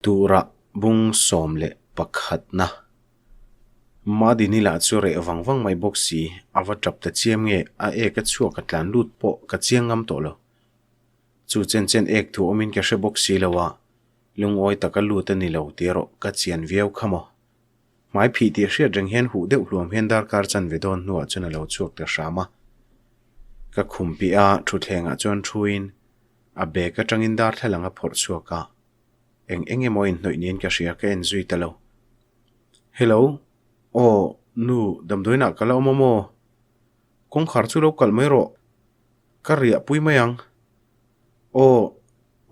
Tura bung 11 na. Madini lah chu reh vang vang mai bawk si, a va tap ta chiam nge a ek a chhuak a tlan lut pawh ka chiang ngam tawh lo. Chu chen chen ek thu awmin ka hre bawk si lo a, lungawi taka lut a ni lo tih erawh ka chian viau kha maw. Hmai phih tih hriat reng hian huh deuh hluam hian darkar chanve dawn hnuah chuan a lo chhuak ta hram a. Ka khum piah a thutthlengah chuan thuin a bag atangin darthlalang a phawrh chhuak a. Eng eng emaw inhnawih niin ka hria ka en zui ta lo. Hello, aw nu damdawiinah ka la awm a maw? Kawngkhar chu lo kalh mai rawh, ka riah pui mai ang. Aw,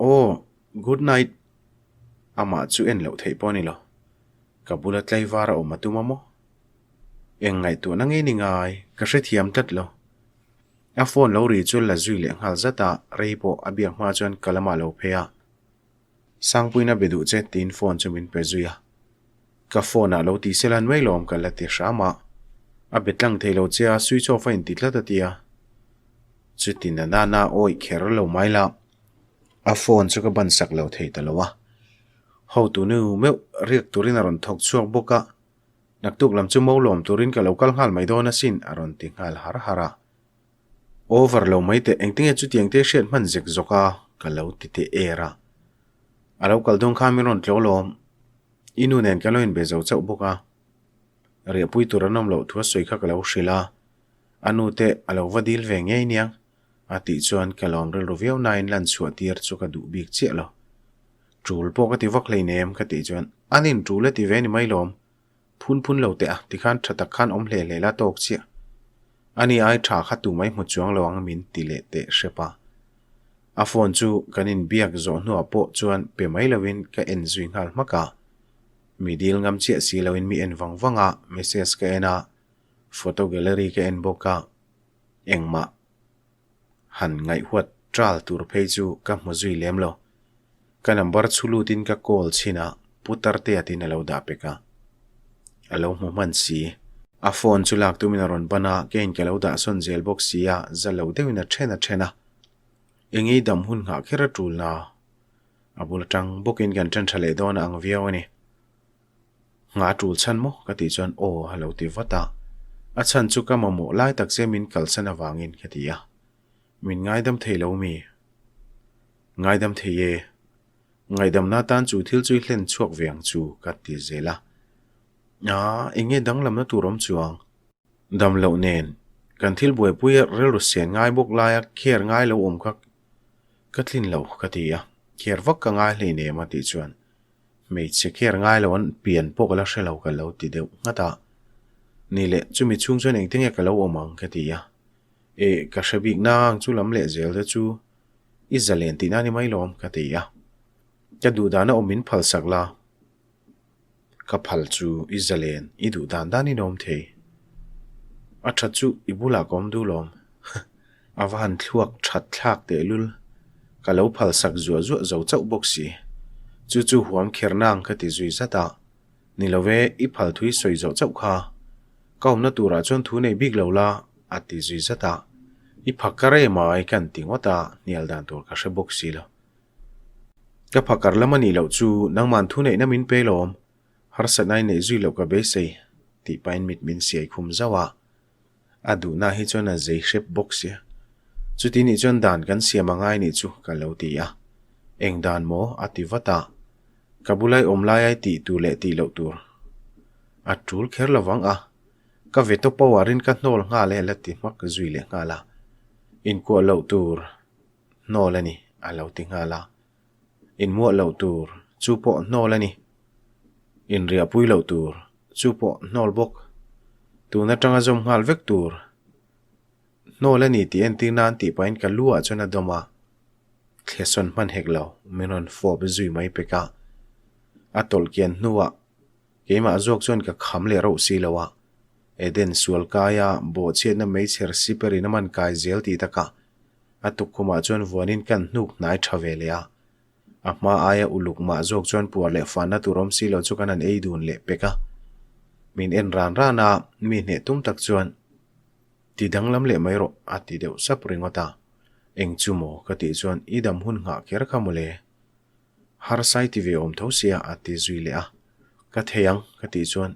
aw, good night. Amah chu en loh theih pawh a ni lo. Ka bula tlaivar a awm a tum a maw? Eng ngaihtuahna ngei ni ngai, ka hrethiam tlat lo. A phone lo ri chu la zui leh nghal zat a, rei pawh a biak hma chuan ka lamah lo phei a. Sangpuiin a be duh che tiin phone chu min pe zui a. Ka phone ah lo tih sela nuai lawm ka la ti hram a. A be tlang thei lo che a, switch off a inti tlat a ti a. Chuti na nana awih kher lo mai la, a phone chu ka ban sak lo thei ta lo a. Hotu nu meuh riak turin a rawn thawk chhuak bawk a, naktuk lam chu mo lawm turin ka lo kal nghal mai dawn asin a rawn ti nghal har har a. Over lo mai teh, engtinge chutiang te hriat hman zek zawk a, ka lo ti teh er a. A lo kal dawn khan min rawn tlo lawm. I nu nen kan lo inbe zo chauh bawk a. Riahpui tur an awm loh thu a sawi kha ka lo hrilh a. A nu te a lo va dil ve ngei aniang, a tih chuan ka lawm rilru viau nain lan chhuah tir chu ka duh bik chiah lo. Tul pawh ka ti vak hleinem ka tih chuan, An in tul a ti ve ni mai lawm. Phun phun lo teh a, tikhan tha tak khan awm hle hle la tawk chiah. Ani ai tha kha tu mai hmu chuang lo ang min ti leh teh hrep a. A phone chu kan inbiak zawh hnuah pawh chuan pe mai lovin ka en zui nghal hmak a. Mi dil ngam chiah si loin mi en vang vang a, message ka en a, photo gallery ka en bawk a, engmah han ngaihhuat ṭal tur phei chu ka hmu zui lem lo. Ka number chhu lutin ka call chhin a, Pu Tartea tin a lo dah pek a. A lo hmu hman si. A phone chu lak tumin a rawn ban a, keiin ka lo dah sawn zel bawk si a, za lo deuhin a then a then a. Engei dam hun nghah kher a tul na. A bul atang bawkin kan then tha leh dawn a ang viau a ni. Nghah a tul chhan maw? Ka tih chuan aw a lo ti vat a. A chhan chu ka mamawh lai tak che min kalsan avangin ka ti a. Min ngaidam thei lo mi? Ngaidam thei e. Ngaihdamna atan chu thil chu i hlen chhuak ve ang chu ka ti zel a. Aa, eng nge danglamna tur awm chuang? Dam loh nen, kan thil buaipuia rilru sian ngai bawk laia kher ngai lo awm kha ka tlin lo ka ti a. Kher vak ka ngai hleinem a tih chuan Hmeichhe kher ngai lo an pian pawh ka la hre lo ka lo ti deuh nghat a. Ni leh, chumi chhung chuan engtin nge ka lo awm ang ka ti a. Eh, ka hre bik nang chu lam leh zel te chu i zalen tihna ni mai lawm ka ti a. Ka duh dana awm min phal sak la, ka phal chu i zalen i duh dan dan in awm thei. A that chu i bulah ka awm duh lawm. A va han thluak that thlak tehlul. Ka lo phal sak zuah zuah zo chauh bawk si. Chu chu huam kher nang ka ti zui zat a. Ni lo e, i phal thui sawi zawh chauh kha. Ka awmna turah chuan thu nei bik lo la, a ti zui zat a. I phakar em ai kan ti ngawt a, hnial dan tur ka hre bawk si lo. Ka phakar lam a nih loh chu nangman thu neihna min pe lawm, harsatna i neih zui loh ka beisei, tih pahin mit min siai khum zauh a. A duhna hi chuan a zei hrep bawk sia. Chuti nih chuan dan kan siam a ngai nih chu ka lo ti a. Eng dan maw? a ti vat a. Ka bulai awm lai ai tih tur leh tih loh tur a tul kher lo vang a. Ka veto power in ka hnawl nghal e la ti hmak zui leh nghal a. Inkuah loh tur hnawl a ni a lo ti nghal a. Inmuah loh tur chu pawh hnawl a ni. Inriahpui loh tur chu pawh hnawl bawk. Tun atanga zawm nghal vek tur hnawl a ni tih entir nan tih pahin ka lu ah chuan a dawm a, thlesawn hman hek lo min rawn fawp zui mai pek a. A tawlh kian hnuah keimah zawk chuan ka kham leh rauh si lo a, Eden sual kaia bawhchhiatna meichher siper in a man kai zel tih takah a tukkhumah chuan vuanin kan hnuk hnai tha ve leh a. A hma aia uluk mah zawk chuan puar leh fanna tur awm si lo chu kan han ei dun leh pek a. Min en ran ran a, mi hneh tum tak chuan, Ti danglam leh mai rawh, a ti deuh sap ringawt a. Eng chu maw? ka tih chuan, I dam hun nghah kher kha mawle. Harsa i ti ve awm tho sia a ti zui leh a. Ka thei ang ka tih chuan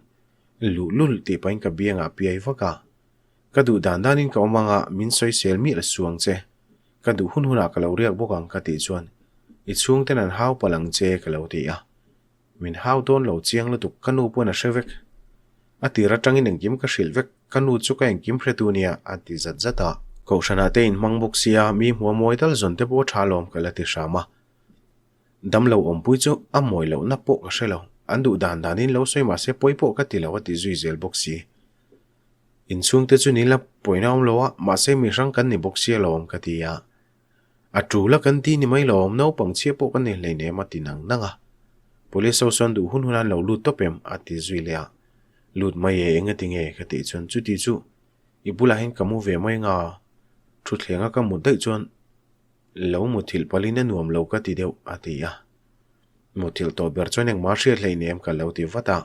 luhlul tih pahin ka biangah a piai vak a. Ka duh dan danin ka awm anga min sawisel miah la su ang che. Ka duh hun hunah ka lo riak bawk ang ka tih chuan i chhungten an hau palh ang che ka lo ti a. Min hau dawn lo chiang lutuk ka nu pawn a hre vek. A tir atangin engkim ka hrilh vek, ka nu chu ka engkim hretu nia a ti zat zat a. Kohhranah te inhmang bawk sia mi hmua mawi tal zawn te pawh a tha lawm ka la ti hram a. Damlo awmpui chu a mawi lohna pawh ka hre lo, an duh dan danin lo sawi mahse pawi pawh ka ti lo a ti zui zel bawk si. Inchhungte chu nila pawina awm lo a, mahse mi hrang kan ni bawk sia lawm ka ti a. A tul a kan ti ni mai lawm, naupang chhia pawh kan ni hleinem a ti nang nang a. Police ho sawn duh hun hun an lo lut tawp em? a ti zui leh a. Lut mai e, eng a ti nge? ka tih chuan chuti chu i bulah hian ka mu ve mai nga, thutthleng a ka mut daih chuan lo muthilh palhin a nuam lo ka ti deuh a ti a. Muthilh tawh ber chuan engmah hriat hleinem ka lo ti vat a.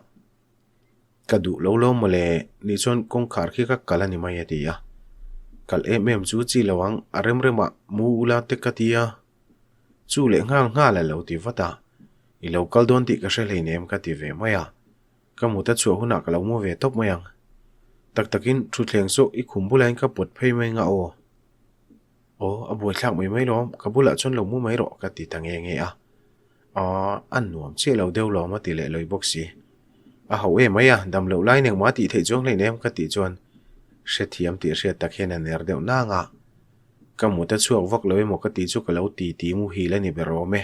Ka duh lo lo mawle, nih chuan kawngkhar khi ka kal a ni mai a ti a. Kal em em chu chi lo ang, a rem remah mu ula te ka ti a. Chu leh nghal nghal a lo ti vat a. I lo kal dawn tih ka hre hleinem ka ti ve mai a. Ka mut a chhuah hunah ka lo mu ve tawp mai ang. Tak takin thutthleng saw i khum bulain ka pawt phei mai nga aw. Aw, a buaithlak mai mai lawm, ka bulah chuan lo mu mai rawh ka ti ta nge nge a. Aw, a nuam chiah lo deuh lawm a ti leh lawi bawk si. A ho em mai a, dam loh lai nengmah tih theih chuang hlein em ka tih chuan hrethiam tih hriat tak hian a ner deuh nang a. Ka mut a chhuak vak lo emaw ka tih chu ka lo ti ti muhil a ni ber awm e.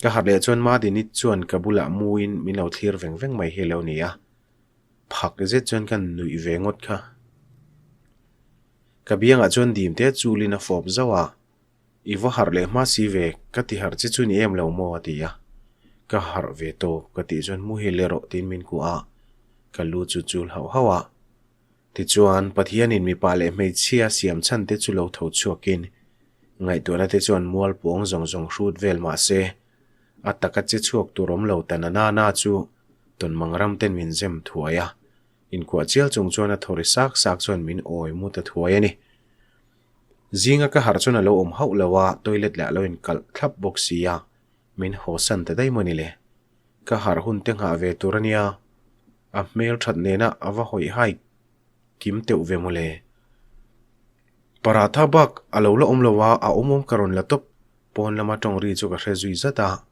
Ka harh leh chuan Madini chuan ka bulah muin min lo thlir veng veng mai hi lo ni a. Phak zet chuan ka nuih ve ngawt kha. Ka biangah chuan dim te chulin a fawp zauh a. I va harh leh hma si ve, ka ti harh che chu ni em lo maw a ti a. Ka harh ve tawp ka tih chuan muhil leh rawh tiin min kuah a, ka lu chu chul hauh hauh a. Tichuan, Pathianin mipa leh hmeichhia siam chhan te chu lo tho chhuakin, ngaihtuahna te chuan mual pawng zawng zawng hrut vel mah se, a taka che chhuak tur awm lo ta na na na chu Tawnmang ram ten min zem thuai a, inkuah chial chung chuan a thaw ri sak sak chuan min awi mu ta thuai a ni. Zinga ka harh chuan a lo awm hauh lo a, toilet leh a lo inkalh thlap bawk si a, min hawsan ta daih maw ni le. Ka harh hun te nghah ve tur a nia, a hmel that nena a va hawi hai kim teuh ve maw le. Paratha bak a lo la awm lo a, a awm awm ka rawn la tawp, pawn lama tawng ri chu ka hre zui zat a,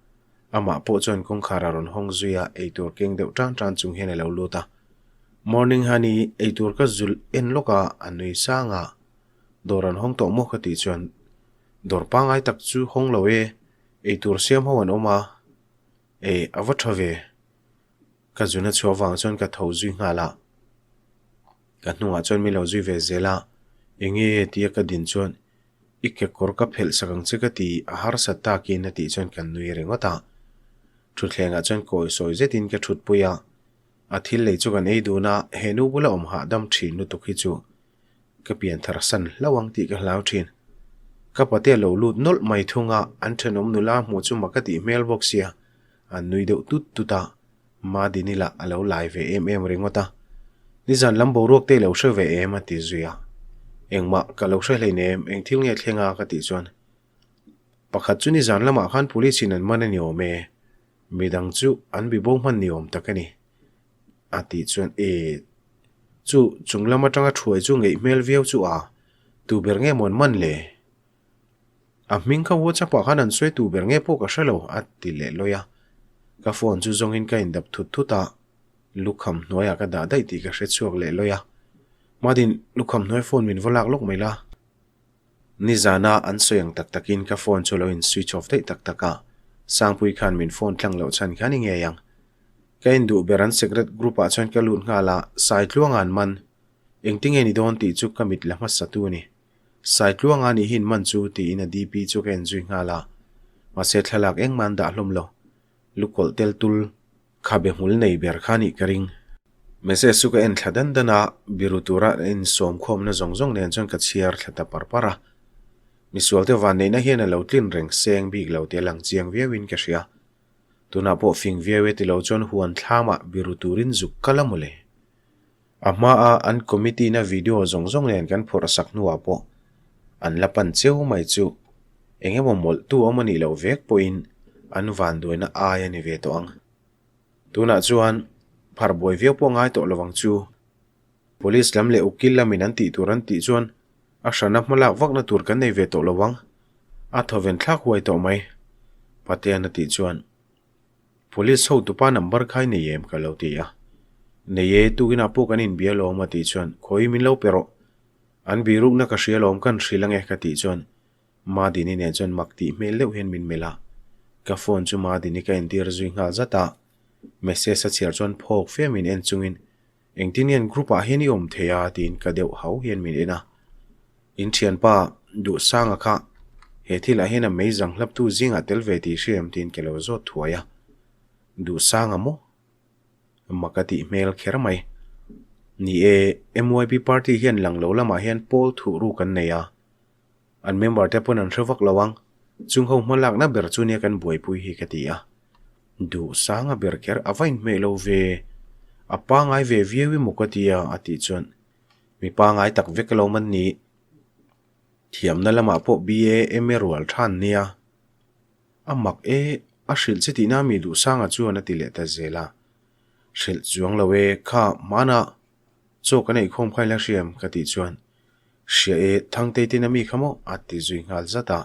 amah pawh chuan kawngkhar a rawn hawng zui a, eitur keng deuh tan tan chung hian a lo lut a. Morning honey, eitur ka zulh en lawk a, a nui sang a. Dawr an hawng tawh maw ka tih chuan dawr pangngai tak chu hawng lo e, eitur siam ho an awm a, e a va tha ve. Ka zuna chhuah vang chuan ka tho zui nghal a, ka hnungah chuan min lo zui ve zel a, enge tia ka din chuan i kekawr ka phelh sak ang che ka ti a harsat takin a tih chuan kan nui ringawt a. Thutthlengah chuan kawi sawi zetin ka thutpui a, a thil lei chu kan ei dun a, he nu bula awm hahdam thin lutuk hi chu Ka pian thar san hlauh ang tih ka hlau thin. Ka pate a lo lut nawlh mai thung a, an thenawm nula hmuh chu mak a tih hmel bawk sia, an nui deuh tut tut a, Madini lah a lo lai ve em em ringawt a. Nizan lam boruak te i lo hre ve em a ti zui a. Engmah ka lo hre hleinem, eng thil nge thleng a ka tih chuan pakhat chu nizan lamah khan police in an man a ni awm e, midang chu an bibo hman ni awm tak a ni. A tih chuan e, chu chung lam atanga thuai chu ngeih hmel viau chu a, tu ber nge mawn man le? A hming kha WhatsApp ah khan an sawi tu ber nge pawh ka hre lo a ti leh lawi a. Ka phone chu zawngin ka indap thut thut a, lukham hnuaiah ka dah daih tih ka hre chhuak leh lawi a. Madin, lukham hnuai phone min va lak lawk mai la. Nizana an sawi ang tak takin ka phone chu lo in switch off daih tak tak a, Sangpui khan min phone tlang loh chhan kha ni ngei ang. Ka induh ber an secret group ah chuan ka lut nghal a, Saitluanga an man. Engtinge ni dawn tih chu ka mit la hmasa tu a ni. Saitluanga nih hi in man chu tiin a DP chu ka en zui nghal a, mahse thlalak engmah an dah hlawm lo. Lukawlh tel tul. Khabe hmul nei ber kha nih ka ring. Message chu ka en thla dan dan a, biru tura a insawm khawmna zawng zawng nen chuan ka chhiar thla ta par par a. Misualte vanneihna hian a lo tlin reng seng bik lo tih a lang chiang viauin ka hria. Tunah pawh fing viau e tilo chuan huan thlamah biru turin zuk kal a mawle. A hmaa an committee na video zawng zawng nen kan phawrh sak hnuah pawh an la pan cheu mai chu eng emaw mawlhtu awm a nih loh vek pawhin An vanduaina ai a ni ve tawh ang. Tunah chuan phar buai viau pawh ngai tawh lovang chu. Police lam leh ukil lamin an tih tur an tih chuan a hrana hmalak vakna tur kan nei ve tawh lovang. A thawven thlak huai tawh mai. Patean a tih chuan Police hotupa number kha i nei em ka lo ti a. Nei e, tukinah pawh kan inbia alawm a tih chuan khawi min lo pe rawh. An birukna ka hria alawm kan hrilh ange ka tih chuan Madini nen chuan mak tih hmel deuh hian min melh a. Ka phone chu Madini ka entir zui nghal zat a. Message a chhiar chuan phawk fe min en chungin Engtin hian group ah hian i awm thei a tiin ka deuh hau hian min en a. In thianpa Duhsanga kha he thil ah hian a mei zang hlap tu zingah tel ve tih hria em tiin ka lo zawt thuai a. Duhsanga maw? Mak a tih hmel kher mai. Ni e, MYP party hian lang lo lamah hian pawl thuh ruk an nei a. An member te pawn an hre vak lo ang. Chung ho hma lakna ber chu nia kan buaipui hi ka ti a. Duh sanga ber kher a va inhmeh lo ve. A pangai ve viau i maw ka ti a, a tih chuan mi pangai tak vek lo man ni. Thiamna lamah pawh BA, MA rual than nia. A mak e, a hrilh che tihna mi duh sanga chuan a ti leh ta zel a. Hrilh chuang lo e, kha hmanah chaw kan eikhawm kha ila hriam ka tih chuan Hria e, Thangtei ten a mi kha maw? a ti zui nghal zat a.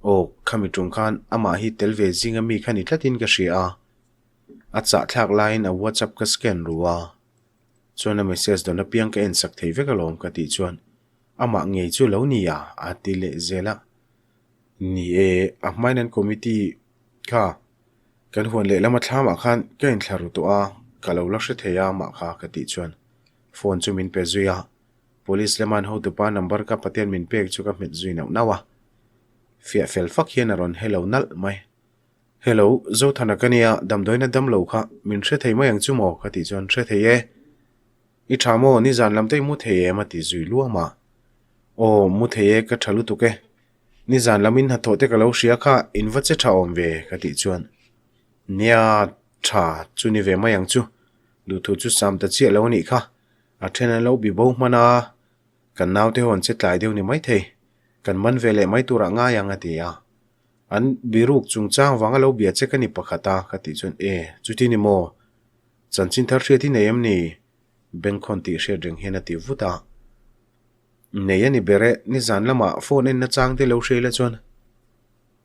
Aw, khami tum khan amah hi tel ve zinga mi kha ni tlatin ka hria a. A chahthlak laiin a WhatsApp ka scan ru a. Chuan a message dawn apiang ka en sak thei vek alawm ka tih chuan amah ngei chu lo ni a, a ti leh zel a. Ni e, a hmain an committee kha kan huan lehlam a thlamah khan ka inthla ru tawh a, ka lo la hre thei a amah kha ka tih chuan phone chu min pe zui a. Police lama an hotupa number ka Pathian min pek chu ka hmet zui nauh nauh a. Fiah fel fak hian a rawn hello nalh mai. Hello, Zothana ka nia, damdawiina dam lo kha min hre thei mai ang chu maw? ka tih chuan hre thei e. I tha maw? Nizan lam te i mu thei em? a ti zui luam a. Aw, mu thei e, ka tha lutuk e. Nizan lam in hnathawh te ka lo hria kha, in va che tha awm ve ka tih chuan nia, tha chu ni ve mai ang chu. Duhthu chu sam ta chiah lo a nih kha. A then an lo bi bo hman a, kan naute ho an che tlai deuh ni maithei, kan man ve leh mai turah ngai ang a ti a. An biruk chungchang vanga lo bia che ka ni pakhat a, ka tih chuan e, chuti ni maw? Chanchin thar hriat hi nei em ni? Bengkhawn tih hriat reng hian a ti vut a. Nei a ni ber e, nizan lamah phone en nachang te lo hria ila chuan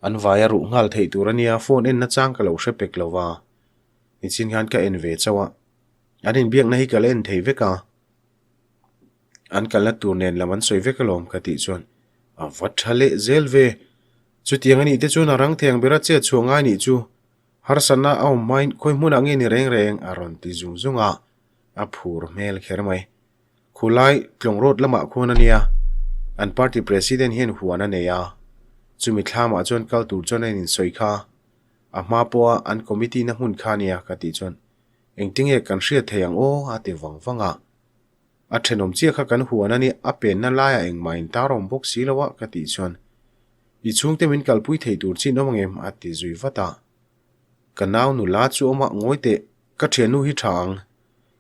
an vai a ruh nghal theih tur a nia, phone en nachang ka lo hre pek lo va, nichin khan ka en ve chauh a. An inbiakna hi ka la en thei vek a, an kalna tur nen lam an sawi vek alawm ka tih chuan a va tha leh zel ve. Chutiang anih te chuan a rang thei ang bera chet chhuah ngai nih chu harsatna a awm hmain khawi hmunah nge ni reng reng a rawn ti zung zung a, a phur hmel kher mai. Khulai tlawng road lamah khuan a nia, an party president hian huan a nei a, chumi thlamah chuan kal tur chuan a insawi kha, a hma pawha an committee na hmun kha a nia ka tih chuan Engtinge kan hriat thei ang aw? a ti vang vang a. A thenawm chiah kha kan huan a nia, a penna laiah engmah in tar awm bawk si lo a, ka tih chuan I chhungte min kalpui thei tur chin awm angem? a ti zui vat a. Ka nau nula chu awm a, ngawi teh, ka thiannu hi tha ang.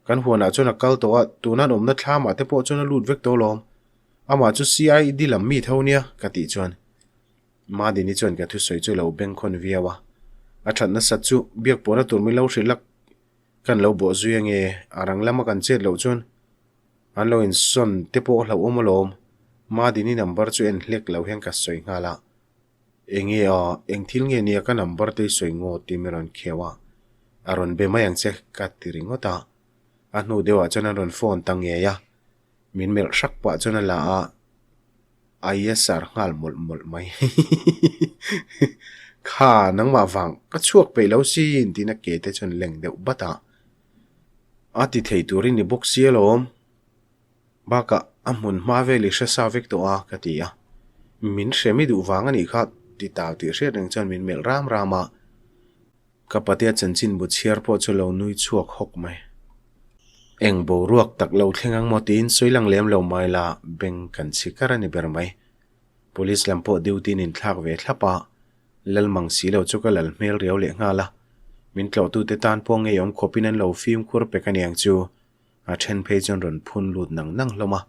Kan huanah chuan a kal tawh a, tuna an awmna thlamah te pawh chuan a lut vek tawh alawm. Amah chu CID lam mi tho nia, ka tih chuan Madini chuan ka thusawi chu lo bengkhawn viau a, a that nasat chu biak pawhna tur min lo hrilh a, kan lo bawh zui ange, a rang lama kan chet loh chuan an lo insawn te pawh a hlauhawm alawm, Madini number chu en hlek lo hian ka sawi nghal a, enge a, eng thil nge nia ka number te i sawi ngawt tih min rawn kheuh a, a rawn be mai ang che ka ti ringawt a, a hnu deuhah chuan an rawn phone ta ngei a, min melh hrak pah chuan a la a. A yes-sir nghal mawlh mawlh mai. Kha nangmah vang ka chhuak peih lo sin tiin a ke te chuan leng deuh bat a. A ti thei turin ni bawk si alawm. Bakah a hmun hma vel i hre sa vek tawh a ka ti a. Min hre mi duh vang a nih kha ti tau tih hriat reng chuan min melh ram ram a. Ka patea chanchin bu chhiar pawh chu lo nui chhuak hawk mai. Eng boruak tak lo thleng ang maw tiin sawi lang lem lo mai la, beng kan chhi kar a ni ber mai. Police lam pawh duty in inthlak ve thlap a, lal mang si lo chu ka lal hmel riau leh nghal a. Min tlawhtute tan pawh ngeiawm khawpin an lo fimkhur pek a niang chu a then phei chuan rawn phun lut nang nang hlawm a.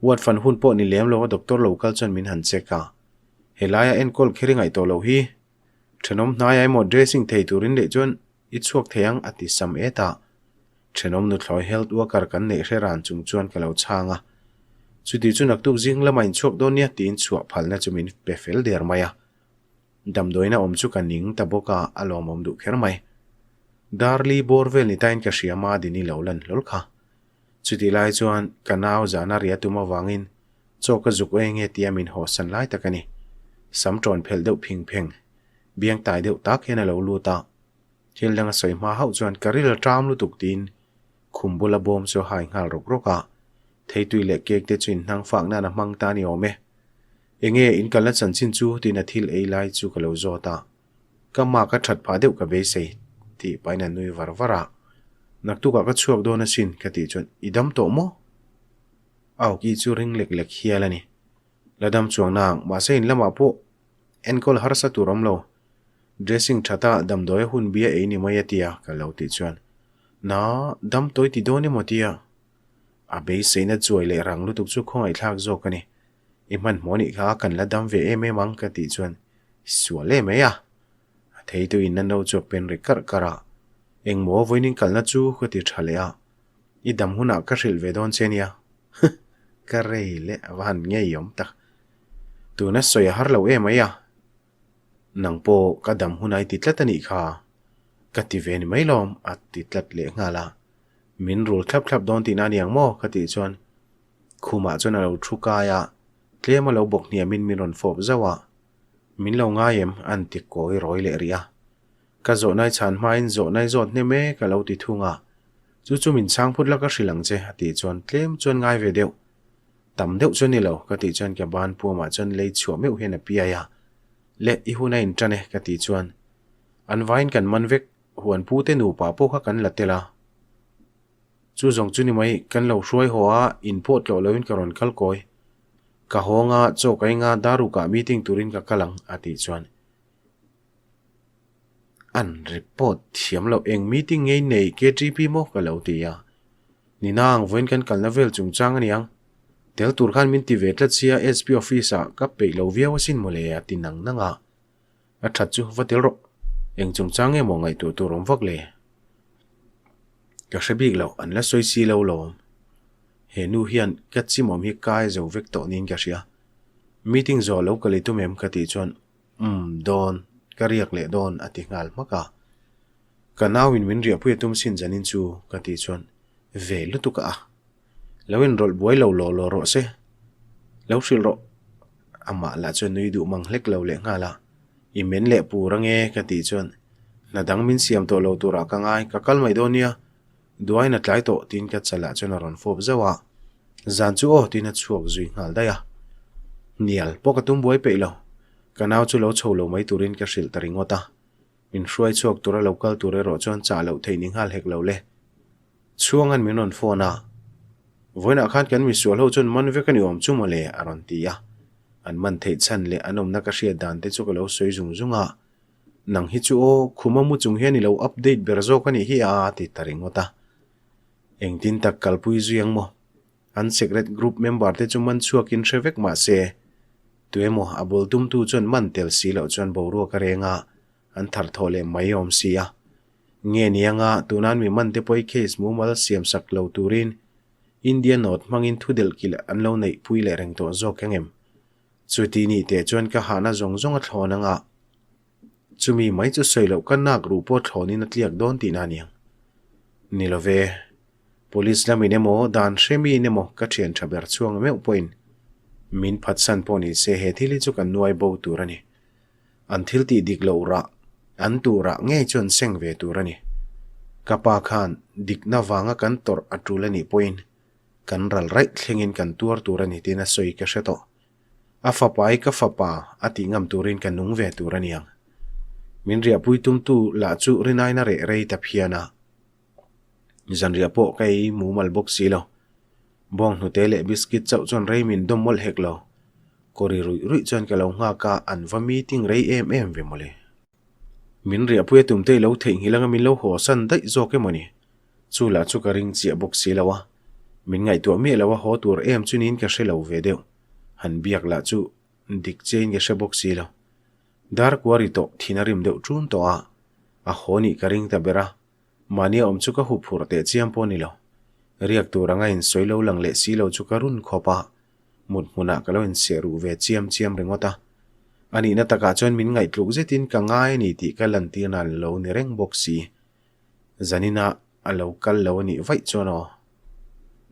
Ward fan hun pawh ni lem lo a doctor lo kal chuan min han check a, helaia enkawl kher i ngaih tawh loh hi. Thenawm hnaiah emaw dressing thei turin leh chuan i chhuak thei ang a ti sam et a. Thenawm nuthlawi health worker kan neih hre ran chung chuan ka lo chhang a. Chuti chu naktuk zing lamah in chhuak dawn nia tiin chhuah phalna chu min pe fel der mai a. Damdawiina awm chu ka ning ta bawk a, a lawmawm duh kher mai. Darli bawr vel ni tain ka hria Madini lo lan hlawl kha. Chutih lai chuan ka nau zahna ria tum avangin chaw ka zuk eng nge tia min hawsan lai tak a ni. Sam ṭawn phelh deuh phing pheng, biang tai deuh tak hian a lo lut a. Thil dang a sawi hma hauh chuan ka ril a ṭam lutuk tiin khum bula bawm chu a hai nghal rawk rawk a. Theitui leh cake te chu inhnang fak nan a hmang ta a ni awm e. Enge in kalna chanchin chu tiin a thil ei lai chu ka lo zawt a. Ka mah ka that phah deuh ka beisei tih pahin a nui var var a. Naktukah ka chhuak dawn asin ka tih chuan i dam tawh maw? Auki chu ring lek lek hial a ni. La dam chuang nang mahse in lamah pawh enkawl harsa tur awm lo. Dressing thata damdawi a hun bia ei ni mai a tia ka lo tih chuan Na dam tawi ti dawn emaw tia? A beiseina chuai leh rang lutuk chu khawngaihthlak zawk a ni. I hmanhmawh nih kha kan la dam ve em em ang ka tih chuan sual em mai a. A theitu in a no chu a pen ri karh karh a. Engmaw vawiin kalna chu ka ti tha leh a. I dam hunah ka hrilh ve dawn che nia. Huh! Ka rei leh a va han ngei awm tak. Tuna sawi a har lo em mai a. Nang pawh ka dam hunah i ti tlat a nih kha. Ka ti ve ni mai lawm a ti tlat leh nghal a. Min rul thlap thlap dawn tihna a ni ang maw ka tih chuan Khumah chuan a lo thu kai a, tlem a lo bawk hniamin min rawn fawp zauh a. Min lo ngai em? An ti kawi rawi leh rih a. Ka zawhnai chhan hmain zawhnai zawt hnem e ka lo ti thung a. Chu chu min chhang phut la ka hrilh ang che a tih chuan tlem chuan ngai ve deuh. Tam deuh chu ni lo ka tih chuan ka ban puamah chuan lei chhuah meuh hian a piai a. Le i hun a intan e ka tih chuan an vaiin kan man vek huan pu te nupa pawh kha kan la tel a. Chu zawng chu ni mai, kan lo hruai haw a, in pawh tlawh loin ka rawn kal kawi. Ka hawng a, chaw ka eng a, darukah meeting turin ka kal ang, a tih chuan. An report thiam loh eng meeting ngei nei KTP maw ka lo ti a. Ninang, vawiin kan kalna vel chungchang a niang. Tel tur khan min ti ve tlat sia SP office ah ka peih lo viau asin mawle a ti nang nang a. A that chu va tel rawh. Eng chungchang nge maw ngaihtuah tur awm vak le? Ka hre bik loh, an la sawi si lo lawm. He nu hian ka chimawm hi kai zo vek tawh niin ka hria. Meeting zawh lo ka lei tum em ka tih chuan umm dawn, ka riak leh dawn a ti nghal hmak a. Ka nauin min riahpui a tum sin zanin chu ka tih chuan ve lutuk a. Lo inrawlh buai lo law law rawh se. Lo hrilh rawh. Amah lah chuan nui duh mang hlek lo leh nghal a. I men leh pur ange ka tih chuan hna dang min siam tawh lo turah ka ngai, ka kal mai dawn nia. Duain a tlai tawh tiin ka chalah chuan a rawn fawp zauh a. Zan chu aw tiin a chhuak zui nghal daih a. Hnial pawh ka tum buai peih lo. Ka nau chu lo chho lo mai turin ka hrilh ta ringawt a. Min hruai chhuak tura lo kal tur erawh chuan chah loh theih ni nghal hek lo le. Chhuanga'n min rawn phone a, Vawiinah khan kan misual ho chuan man vek a ni awm chu mawle a rawn ti a. An man theih chhan leh an awmna ka hriat dan te chu ka lo sawi zung zung a. Nang hi chu aw, khuma mu chung hian i lo update ber zawk a nih hi a ti ta ringawt a. Engtin tak kalpui zui ang maw? An secret group member te chu man chhuakin hre vek mah se, tuemaw a bul tumtu chuan man tel si loh chuan boruak a reng a, an thar thawh leh mai awm si a. Nge ni anga tunan mi man te pawh case mumal siam sak lo turin India note hmangin thu delh kilh an lo neih pui leh reng tawh zawk eng em? Chuti nih teh chuan ka hahna zawng zawng a thlawn anga chumi mai chu sawi loh ka nak ruh pawh thlawnin a tliak dawn tihna a niang. Ni lo ve. Police lamin emaw dan hre miin emaw ka thian tha ber chhuang meuh pawhin min phatsan pawh ni se he thil hi chu kan nuai bo tur a ni. An thil tih dik loh rah, an tuh rah ngei chu an seng ve tur a ni. Ka pa khan dikna vanga kan tawrh a tul a nih pawhin kan ral raih thlengin kan tuar tur a ni tiin a sawi ka hre tawh. A fapa i ka fapa a tih ngam turin ka nung ve tur a ni ang. Min riahpui tumtu lah chu rinaina reh rei ta phian a. Zanriah pawh ka ei mumal bawk si lo. Bawng hnute leh biscuit chauh chuan rei min dawm mawlh hek lo. Kawri ruih ruih chuan ka lo nghak a, an va meeting rei em em ve mawle. Min riahpui a tumte i lo theihnghilh anga min lo haw san daih zawk emaw ni? Chu lah chu ka ring chiah bawk si lo a. Min ngaihtuah miah lo a haw tur em chu niin ka hre lo ve deuh. Han biak lah chu dik chiahin ka hre bawk si lo. Dar kua ri tawh thin a rim deuh ṭun tawh a, a haw nih ka ring ta ber a, mahnia awm chu ka hup phurh teh chiam pawh a ni lo. Riak tur anga insawi lo lang leh si lo chu ka run khawp a, mut hmunah ka lo inseh ruh ve chiam chiam ringawt a. A nihna takah chuan min ngaihtluk zetin ka ngai a ni tih ka lantirna an lo ni reng bawk si. Zanina a lo kal lo a nih vaih chuan aw.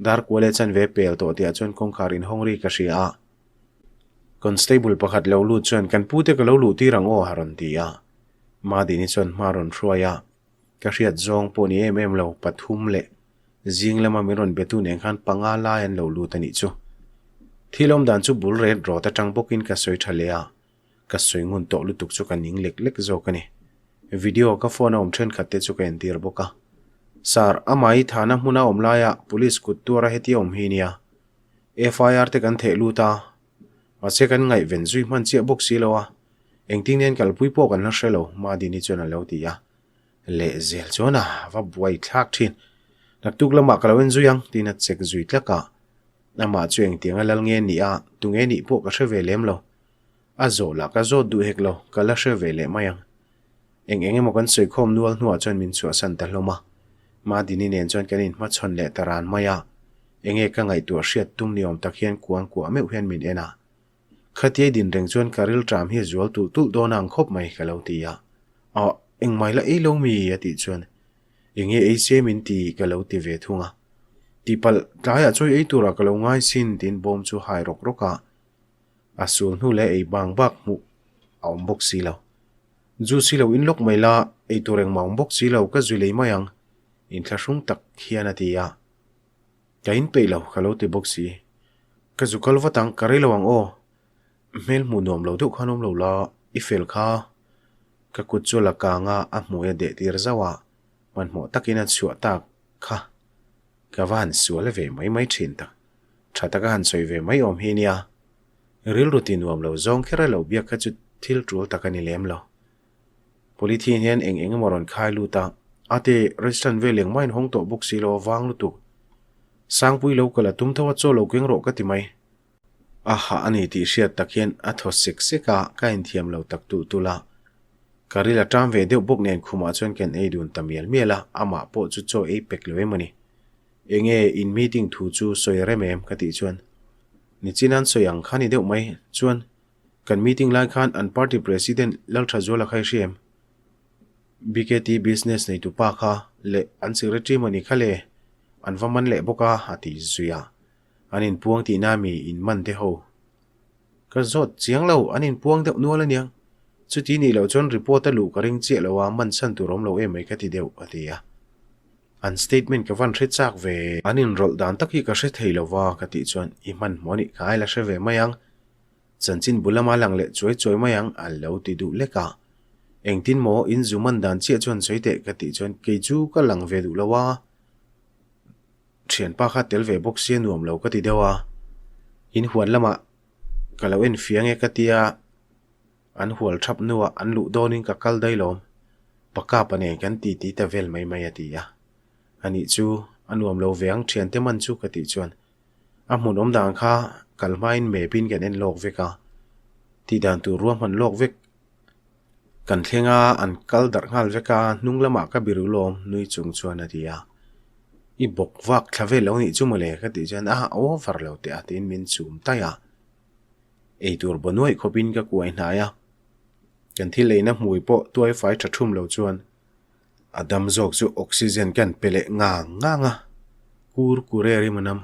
Dar kual e chanve pel tawh tihah chuan kawngkhar inhawng ri ka hria a. Constable pakhat lo lut chuan kan pute ka lo luh tir ang aw a rawn ti a. Madini chuan hma rawn hruai a. Ka hriat zawng pawh ni em em lo pathum leh zing lama min rawn betu nen khan panga lai an lo lut a nih chu. Thil awm dan chu bul ret rawt atang bawkin ka sawi tha leh a. Ka sawi ngun tawh lutuk chu ka ning lek lek zawk a ni. Video ka phone a awm thenkhat te chu ka entir bawk a. Sir, amah i thahna hmuna awm laia police kut tuara hetia awm hi nia. FIR te kan theh lut a, mahse kan ngaihven zui hman chiah bawk si lo a, engtin nen kalpui pawh kan la hre lo, Madini chuan a lo ti a. Lehzel chuan a va buai thlak thin. Naktuk lamah ka lo en zui ang, tiin a check zui tlak a. Amah chu engtianga lal nge nih a, tunge nih pawh ka hre ve lem lo. A zawh lah ka zawt duh hek lo, ka la hre ve leh mai ang. Eng eng emaw kan sawi khawm nual hnuah chuan min chhuahsan ta hlawm a. Madini nen chuan kan inhmachhawn leh ta ran mai a. Enge ka ngaihtuah hriat tum ni awm tak hian kuang kuah meuh hian min en a. Khatiai din reng chuan ka rilṭam hi a zual tulh tulh dawn ang khawp mai ka lo ti a. Aw, engmai la ei lo mi? a tih chuan enge ei se min ti ka lo ti ve thung a. Tihpalh, tlaiah chawi ei turah ka lo ngai sin tiin bawm chu hai rawk rawk a. A sul hnu leh ei bang bak hmuh a awm bawk si lo. Zu si lo in lawk mai la, ei tur engmah awm bawk si lo, ka zui lei mai ang, inthlahrung tak hian a ti a. Ka in peih lo, ka lo ti bawk si. Ka zu kal vat ang, ka rei lo ang aw. Hmel hmuh nuam lo deuh khan awm lo la, i fel kha. Ka kut chu la kang a, a hmui a deh tir zauh a, hmanhmawh takin a chhuah tak kha. Ka va han sual ve mai mai thin tak. Tha taka han sawi ve mai awm hi nia. Rilru ti nuam lo zawng kher a lo biak kha chu thil tul tak a ni lem lo. Polythene hian eng eng emaw rawn khai lut a, ate restaurant vel engmah in hawng tawh bawk si lo a vang lutuk. Sangpui lo kal a tum tho a chaw lo keng rawh ka ti mai. A hah a ni tih hriat tak hian a thaw sek sek a, ka inthiam lo tak tulh tulh a. Ka ril a ṭam ve deuh bawk nen khumah chuan kan ei dun ta mial mial a, amah pawh chu chaw ei pek lo em a ni. Enge in meeting thu chu sawi rem em? ka tih chuan Nichin an sawi ang kha ni deuh mai chuan kan meeting lai khan an party president Lalthazuala kha i hria em? BKT business neitu pa kha leh an secretary maw ni kha le an va man leh bawk a a ti zui a. An inpuang tihna mi in man te ho. Ka zawt chiang lo, an inpuang deuh nual aniang. Chuti nih loh chuan report a luh ka ring chiah lo a, man chhan tur awm lo em mai ka ti deuh, a ti a. An statement ka van hre chak ve. An inrawlh dan tak hi ka hre thei lo va, ka tih chuan i hmanhmawh nih ka aila hre ve mai ang. Chanchin bu lama lang leh chuai chuai mai ang, a lo ti duh lek a. Engtin maw in zu man dan chiah chuan sawi teh ka tih chuan kei chu ka lang ve duh lo a. Thianpa kha tel ve bawk sia nuam lo ka ti deuh a, in huan lamah ka lo en fiang e ka tia, an hual thap hnuah an luh dawnin ka kal daih lawm, pakap a nen kan ti ti ta vel mai mai a ti a. Anih chu a nuam lo ve ang thiante man chu ka tih chuan a hmun awm dan kha kal hmain map in kan en lawk vek a, tih dan tur ruahman lawk vek Kan thleng a, an kal darh nghal vek a, hnung lamah ka biru lawm nui chung chuan a ti a. I bawk vak thla vel lo nih chu mawle ka tih chuan a over lo teh a tiin min chum taih a. Eitur baw nuaih khawpin ka kuai hnai a, kan thil eina hmui pawh tuai fai tha thum lo chuan a dam zawk chu oxygen kan pe leh ngang ngang a, kur kur e rim a nam.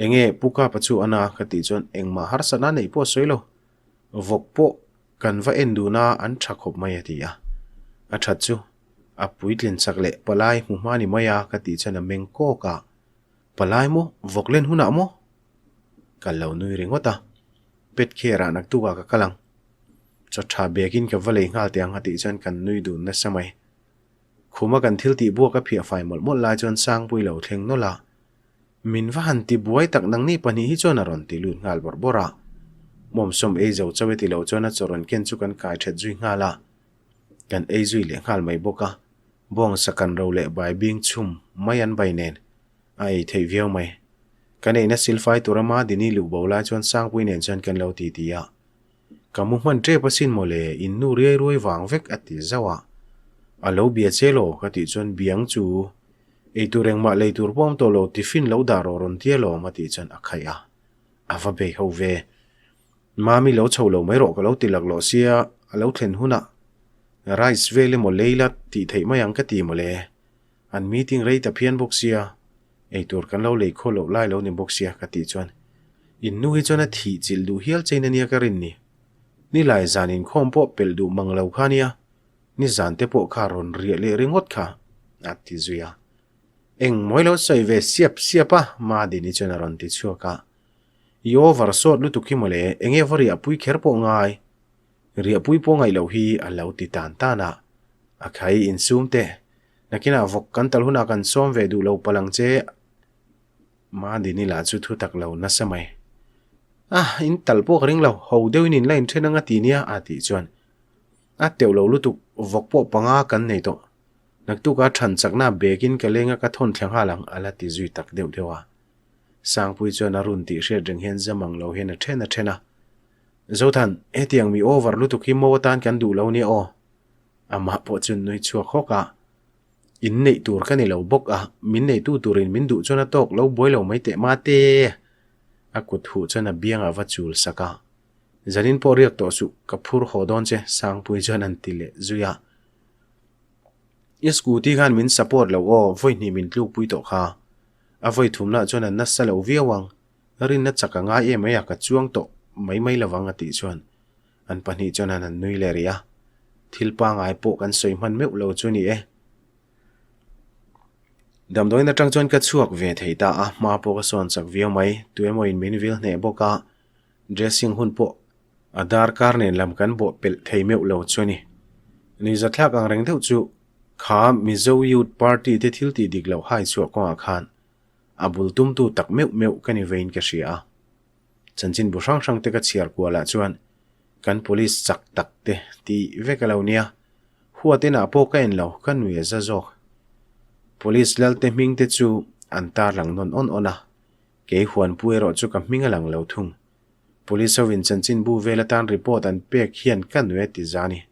Enge Pu Kapa chu a na ka tih chuan engmah harsatna neih pawh a sawi lo. Vawk pawh kan va en dun a, an tha khawp mai a ti a. A that chu a puitlin chak leh palai hmu hma ni mai a ka tih chuan a meng kawk a, Palai maw? Vawk len hunah maw? Ka lo nui ringawt a, Pet kher ah naktuk ah ka kal ang. Chaw tha bekin ka va lei nghal teh ang a tih chuan kan nui dun nasa mai. Khuma kan thil tih buak a phiah fai mawlh mawlh lai chuan Sangpui lo thleng nawlh a, Min va han ti buai tak nangni pahnih hi chuan a rawn ti lut nghal bawrh bawrh a. Mawmsawm ei zo chauh e ti lo chuan a chaw rawn ken chu kan kai that zui nghal a. Kan ei zui leh nghal mai bawk a. Bawngsa kan ro leh bai bing chhum mai an bai nen a ei theih viau mai. Kan eina silfai tura Madini luh bo lai chuan Sangpui nen chuan kan lo ti ti a. Ka mu hman tep asin mawle, in nu riai ruai vang vek a ti zauh a. A lo bia che law ka tih chuan biang chu eitur engmah lei tur pawh awm tawh lo tiffin lo dah rawh rawn tia lawm a tih chuan a khaih a. A va bei ho ve. Mami lo chho lo mai rawh ka lo ti laklawh sia a lo thlen hunah rice vel emaw lei la tih theih mai ang ka ti mawle. An meeting rei ta phian bawk sia, eitur kan lo lei khaw loh lai lo ni bawk sia ka tih chuan in nu hi chuan a thih chilh duh hial chein ania ka rin ni. Nilai zan inkhawm pawh pelh duh mang lo kha ania, nizan te pawh kha rawn riah leh ringawt kha a ti zui a. Eng mawi lo sawi ve siap siap a Madini chuan a rawn ti chhuak a. I over sawt lutuk hi mawle, enge va riahpui kher pawh ngai? Riahpui pawh ngaih loh hi a lo ti tan tan a. A khai insum teh, nakinah vawk kan tal hunah kan sawm ve duh lo palh ang che. Madini lah chu thu tak lo nasa mai. Ah, in tal pawh ka ring lo, ho deuhin in la inthen anga ti nia a tih chuan a teuh lo lutuk, vawk pawh panga kan nei tawh. Naktuka than chakna bekin ka lenga ka thawn thla nghal ang a la ti zui tak deuh deuh a. Sangpui chuan a run tih hriat reng hian zam ang lo hian a then a then a. Zothan, hetiang mi over lutuk hi mo atan kan duh lo nia aw. Amah pawh chuan nui chhuak hawk a. In neih tur ka ni lo bawk a, min neitu turin min duh chuan a tawk lo buai lo mai teh mate. A kut huh chuan a biangah va chul sak a. Zanin pawh riak tawh suh, ka phur haw dawn che, Sangpui chuan an ti leh zui a. I scooty khan min support lo aw, vawi hnih min tlukpui tawh kha. A vawi thumna chuan a nasa lo viau ang, rinna chak a ngai em mai a, ka chuang tawh mai mai lovang a tih chuan an pahnih chuan an han nui leh rih a. Thil pangai pawh kan sawi hman meuh lo chu ni e. Damdawiin atang chuan ka chhuak ve thei ta a, hma pawh ka sawn chak viau mai, tu emaw in min vil hneh bawk a, dressing hun pawh a darkar nen lam kan bawh pelh thei meuh lo chu a ni. Nuihzathlak ang reng deuh chu Kha Mizo Youth Party te thil tih dik loh hai chhuah kawngah khan a bul tumtu tak meuh meuh ka ni vein ka hria a. Chanchin bu hrang hrang te ka chhiar kualah chuan kan police chak tak te tih vek a lo nia. Huat enah pawh ka en lo, ka nui a za zawk. Police lal te hming te chu an tarlang nawn awn awn a, kei huanpu erawh chu ka hming a lang lo thung. Police hovin chanchinbu vel atan report an pek hian ka nui a ti za ni.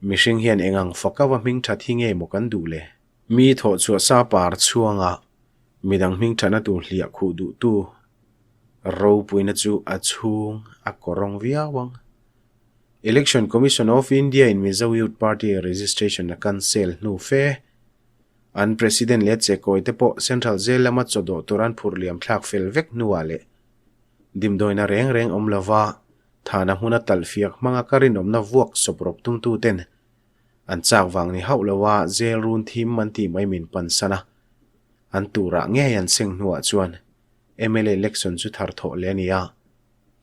Mihring hian eng ang fak ava hming that hi nge maw kan duh le? Mi thawh chhuah sa par chhuanga midang hming thatna tur hliah khuh duhtu ropuina chu a chhung a kawrawng viau ang. Election Commission of India in Mizo Youth Party registration a cancel hnu fe. An President leh chekawi te pawh Central Jail lama chawdawh tur an phurh liam thlak fel vek hnuah leh dimdawina reng reng awm lova Thana hmuna talhfiak hmanga ka rinawmna vuak sawp rawp tumtuten an chak vang ni hauh loa jail run thim an tih mai min pansan a, an turah ngei an seng hnuah chuan mla election chu thar thawh leh a ni a,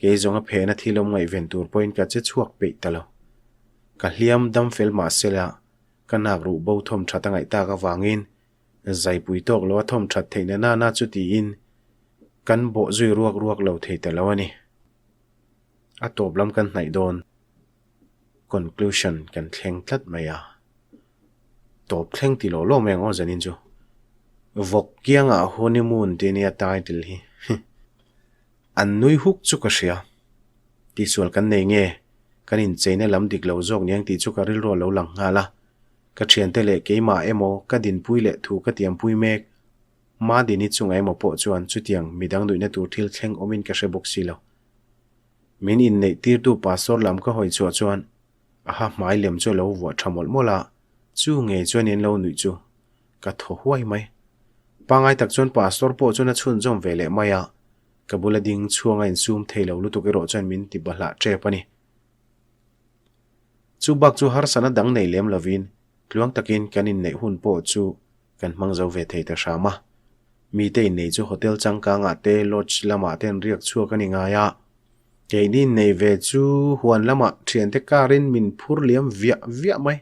kei zawnga phena thil awm ngaihven tur pawhin ka che chhuak peih ta lo. Ka hliam dam fel mah sela ka nak ruh bo thawm that a ngaih tak avangin zaipui tawk loa thawm that theihna nana chu tiin kan bawh zui ruak ruak lo thei ta lo a ni. A tawp lam kan hnaih dawn. Conclusion kan thleng tlat mai a. Tawp thleng ti lawh lawh mai ang aw zanin chu. Vawk kiangah honeymoon tih ania title hi. An nui huk chu ka hria. Tihsual kan nei nge? Kan incheina lam dik lo zawk niang tih chu ka rilru a lo lang nghal a. Ka thiante leh keimah emaw ka dinpui leh thu ka tiampui mek. Madini chungah emaw pawh chuan chutiang midang nuihna tur thil thleng awmin ka hre bawk si lo. Min inneih tirtu pastor lam ka hawi chhuah chuan a ha hmai lem chu a lo vuah tha mawlh mawlh a, chu ngei chuan in lo nuih chu ka thaw huai mai. Pangai tak chuan pastor pawh chuan a chhunzawm ve leh mai a, ka bula ding chhuang a insum thei lo lutuk erawh chuan min ti bahlah tep a ni. Chu bak chu harsatna dang nei lem lovin tluang takin kan inneih hun pawh chu Kan hmang zo ve thei ta hram a. Mite innei chu hotel changkangah te lodge lamah te an riak chhuak a ni ngai a. Keini innei ve chu huan lamah thiante karin min phur liam viah viah mai.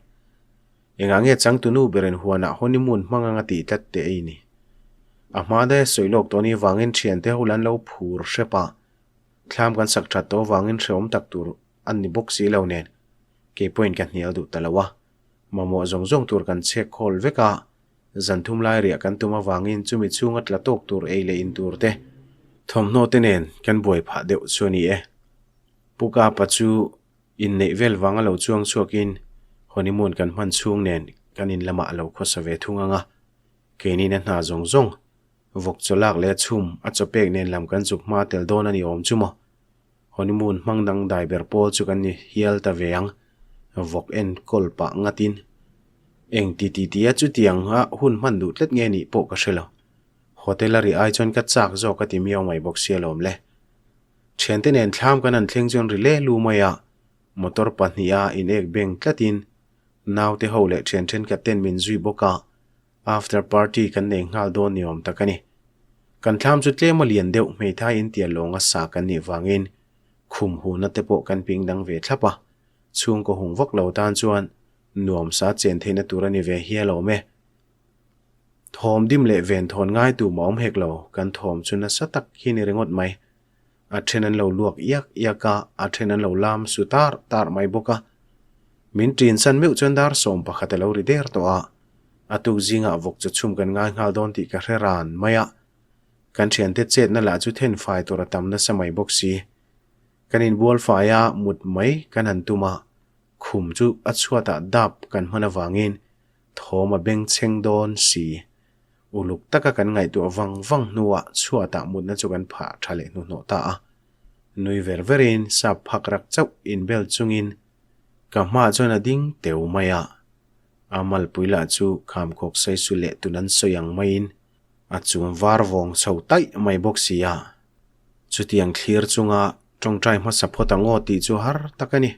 Engah nge changtunu berin huanah honeymoon hmang anga tih tlat teh ei ni. A hma daia sawi lawk tawh ni vangin thiante ho lan lo phur hrep a. Thlam kan sak that tawh vangin hrehawm tak tur an ni bawk si lo nen keipawhin ka hnial duh ta lo a. Mamawh zawng zawng tur kan chhek khawl vek a, zan thum lai riah kan tum avangin chumi chhunga tla tawk tur ei leh in tur te, thawmhnaw te nen kan buai phah deuh chu a ni e. Pu Kapa chu Inneih vel vanga lo chuang chhuakin honeymoon kan hman chhung nen kan in lamah a lo khawsa ve thung ang a, keinin a hna zawng zawng vawk chaw lak leh a chhum a chaw pek nen lam kan chuk hma tel dawn a ni awm chu maw? Honeymoon hmang dang dai ber pawl chu kan ni hial ta ve ang, vawk enkawl pah ngatin. Eng ti ti tia chutiang a hun hman duh tlat nge nih pawh ka hre lo. Hotel a ri ai chuan ka chak zawk a ti miau mai bawk sia lawm le. Thiante nen thlam kan han thleng chuan ri le lu mai a, motor pahniha in ek beng tlatin naute ho leh thian thenkhat ten min zui bawk a, after party kan nei nghal dawn ni awm tak a ni. Kan thlam chu tlem a lian deuh hmeithai in tia lawnga sa kan nih vangin khum huna te pawh kan ping dang ve thlap a, chhungkaw hung vak lo tan chuan nuamsa chen theihna tur a ni ve hial awm e. Thawm dim leh ven thawn ngai tu mah awm hek lo, kan thawm chu nasa tak hi ni ringawt mai. A then an lo luak iak iak a, a then an lo lam su tar tar mai bawk a. Min ṭin san meuh chuan dar 11 a lo ri der tawh a, a tuk zingah vawk chaw chhum kan ngai nghal dawn tih ka hre ran mai a. Kan ṭhiante chetna lah chu then fai tur a tam nasa mai bawk si. Kan inbual fai a, mut mai kan han tum a, khum chu a chhuatah dap kan hman avangin Thawm a bengchheng dawn si. Uluk taka kan ngaihtuah vang vang hnuah chhuatah mutna chu kan phah tha leh hnuhnawh ta a. Nui ver verin sap phak rak chauh inbel chungin ka hmaah chuan a ding teu mai a. A malpui lah chu khamkhawk saisu leh tun an sawi ang maiin a chum var vawng chho taih mai bawk si a. Chutiang thlir chunga tawngtai hmasa phawt ang aw tih chu har tak a ni.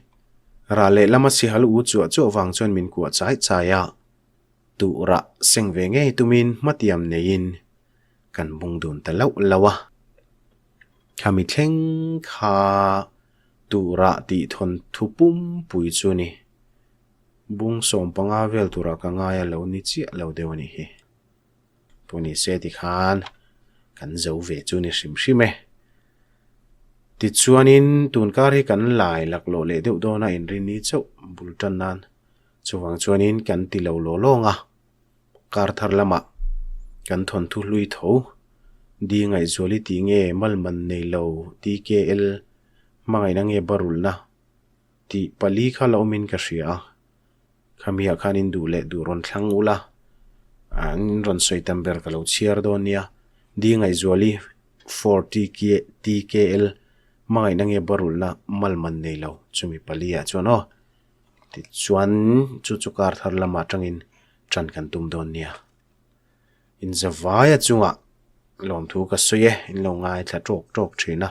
Rah leh lama sihal u chuah chuah vang chuan min kuah chai chai a, tuh rah seng ve ngei tumin hmatiam neiin kan bung dun ta lauh lauh a. Khami thleng kha tuh rah tih thawn thu pumpui chu ni. Bung 15 vel turah ka ngai a lo ni chiah lo deuh a nih hi. Pu ni se tikhan kan zo ve chu ni hrim hrim e. Tichuanin tunkar hi kan lai laklawh leh deuh dawn a inrinni chauh bul tan nan. Chuvang chuanin kan ti lo law lawng a, kar thar lamah kan thawnthu hlui tho. Di Ngaihzuali tih nge Malman nei lo TKL hmangaihna nge barulhna tih pali kha la awmin ka hria a. Khamiah khan in duh leh duh rawn thlang ula, an rawn sawi tam ber ka lo chhiar dawn nia. Di Ngaihzuali for TKL hmangaihna nge barulhna malman nei lo chumi pali ah chuan aw. Tichuan chu chu kar thar lamah atangin tan kan tum dawn nia. Inzavaia chungah lawmthu ka sawi e, in lo ngaithla tawk tawk thin a.